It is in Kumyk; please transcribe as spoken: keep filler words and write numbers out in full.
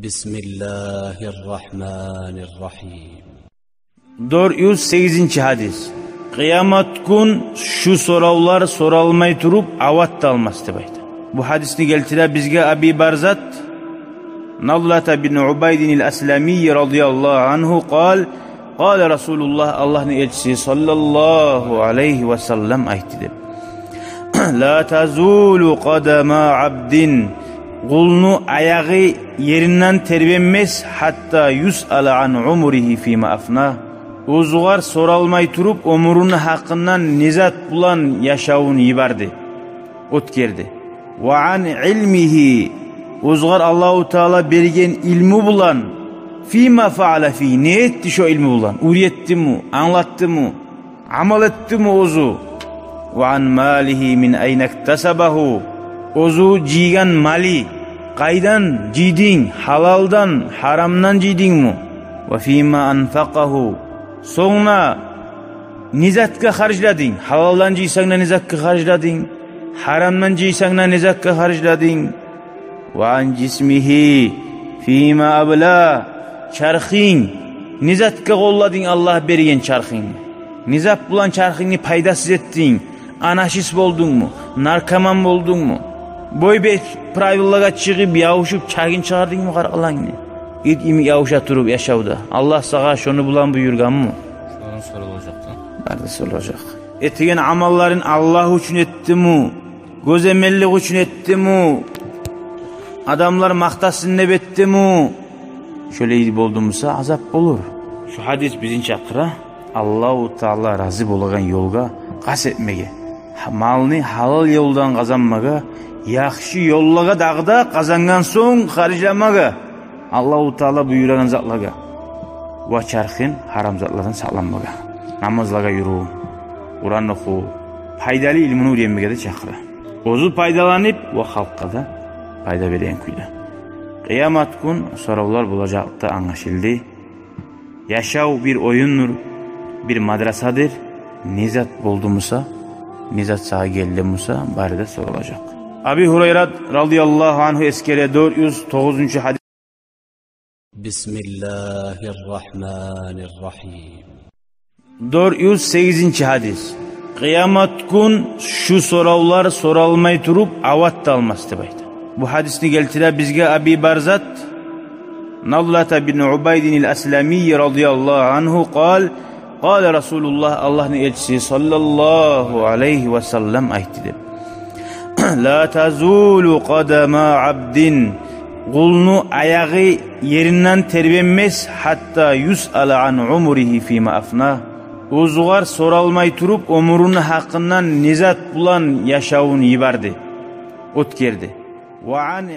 بسم الله الرحمن الرحيم. Дёрт юз сегизинчи гьадис. Къыямат гюн шу соравлар соралмай туруп ават да алмас деп айта. Бу гьадисни гелтире бизге Аби Барзат, Надлата бин Убайдин ал-Аслами радияллагьу ангьу, къал, къала Расулуллагь, Аллагьны элчиси саллаллагьу алайгьи ва саллам айтды деп: لا تزول قدما عبد, къулну аягъы еринден тербенмес, حتى يسأل عن عمره فيما أفناه, оьзюгер соралмай туруп, оьмюрюню гьакъындан не зат булан яшавун йиберди, оьтгерди. وعن علمه, оьзюгер Аллагьу Таала берген илму булан, فيما فعل فيه, не этди шо илму булан? Уьйретдими, англатдымы, амал этдими оьзю? وعن ماله من أين اكتسبه, оьзю жыйгъан малы, къайдан жыйдынг, гьалалдан, гьарамдан жыйдынгмы? وفيما أنفقه, сонг да не затгъа харжладынг? Гьалалдан жыйсанг да, не затгъа харжладынг? Гьарамдан жыйсанг да, не затгъа харжладынг? وعن جسمه فيما أبلاه, чархынг, не затгъа къолладынг Аллагь берген чархынгны? Не зат булан чархынгны пайдасыз этдинг? Анашист болдунгму? Наркоман болдунгму? Бой-бет правилагъа чыгъып, ябушуп, чагъынг чыгъардынгмы къаркъарангны? Ит йимик ябуша туруп яшавда. Аллагь сагъа шону булан буюргъанмы? Шоланы соралажакъ да. Бары да соралажакъ. Этген амалларын Аллагь учун этдими? Гёземеллик учун этдими? Адамлар макътасын деп этдими? Шолай болду буса, азап болур. Шу гьадис бизин чакъыра Аллагьу Таала рази болагъан ёлгъа къаст этмеге, малны гьалал ёлдан къазанмагъа, яхшы ёллагъа дагъы да къазангъан сонг харжламагъа, Аллагьу Таала буюрагъан затлагъа, ва чархын гьарам затлардан сакъланмагъа. Намазлагъа юрюв, Къуран охув, пайдалы илмуну уьйренмеге де чакъыра. Оьзю пайдаланып ва халкъгъа да пайда береген кюйде. Къыямат гюн соравлар болажакъ да англашылды. Яшав бир оюндур, бир мадрасадыр. Не зат болду буса, не зат сагъа гелди буса, бары да соралажакъ. Аби Гьурайрат радияллагьу ангьу эсгере, дёрт юз тогъузунчу гьадис. بسم الله الرحمن الرحيم. Дёрт юз сегизинчи гьадис. Къыямат гюн шу соравлар соралмай туруп ават да алмас деп айта. Бу гьадисни гелтире бизге Аби Барзат, Надлата бин Убайдин ал-Аслами радияллагьу ангьу, къал, къала Расулуллагь, Аллагьны элчиси саллаллагьу алайгьи ва саллам айтды деп: لا تزول قدما عبد, къулну аягъы еринден тербенмес, حتى يسأل عن عمره فيما أفناه, оьзюгер соралмай туруп, оьмюрюню гьакъындан не зат булан яшавун йиберди, оьтгерди. وعن